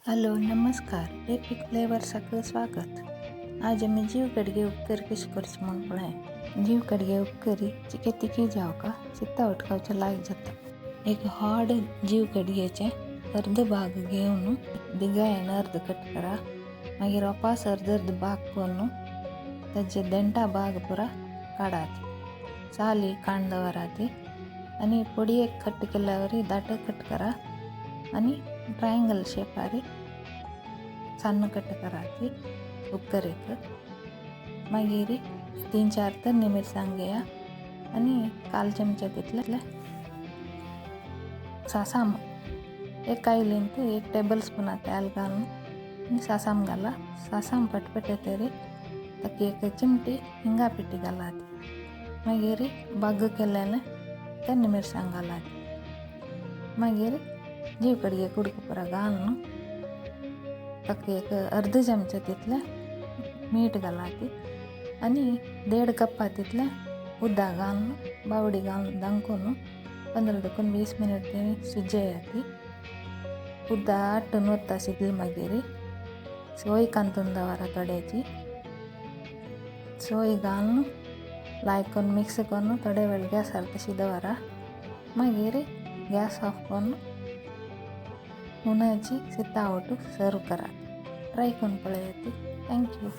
Hello नमस्कार, epic फ्लेवर्साक स्वागत. आज आमी जीव कडगे उपकरी कशी करची म्हूण पळय. जीव कडगे उपकरी चिके तिकी जावका सित्ता खावच्या लायक जाता. एक हार्ड जीव कडगेचे अर्द भाग घेवन दिगायन अर्द कट करा. मागीर वापस अर्द अर्द भाग करून ताजे देंठा भाग पुरा काडात, साली काण दवरात आनी పొడిयेक कट केल्यावर दाट कट करा आणि ट्रायंगल शेपारी सಣ್ಣ कट कराती उक्करेक. मागीर 3-4 तन्नी मिरसांग घेया आनी काल चमचा तितले सासाम एक कायलींत 1 टेबल स्पून तेल घालून आनी सासाम घाला. सासाम पटपटे तरी ताका एक चिमटी हिंगा पिठी घालात. मागीर बाग केलेले तन्नी मिरसांग घालात. मागीर जीव कडगे कुडको पुरा घालून ताका एक अर्द चमचा तितलें मीठ घालात आनी 1.5 कप्पा तितलें उदक घालून बावडी घालून धांकून 15 देखून 20 मिनट ते शिजयात. उदक आटून वता शिजली मागीर सोय कांतून दवरा थोड्याची सोय घालून लायक करून मिक्स करून थोडे वेळ गॅसार तशी दवरा. मागीर गॅस ऑफ करून हुनाची सितावट सर्व करात. ट्राय करून पळयात. Thank you.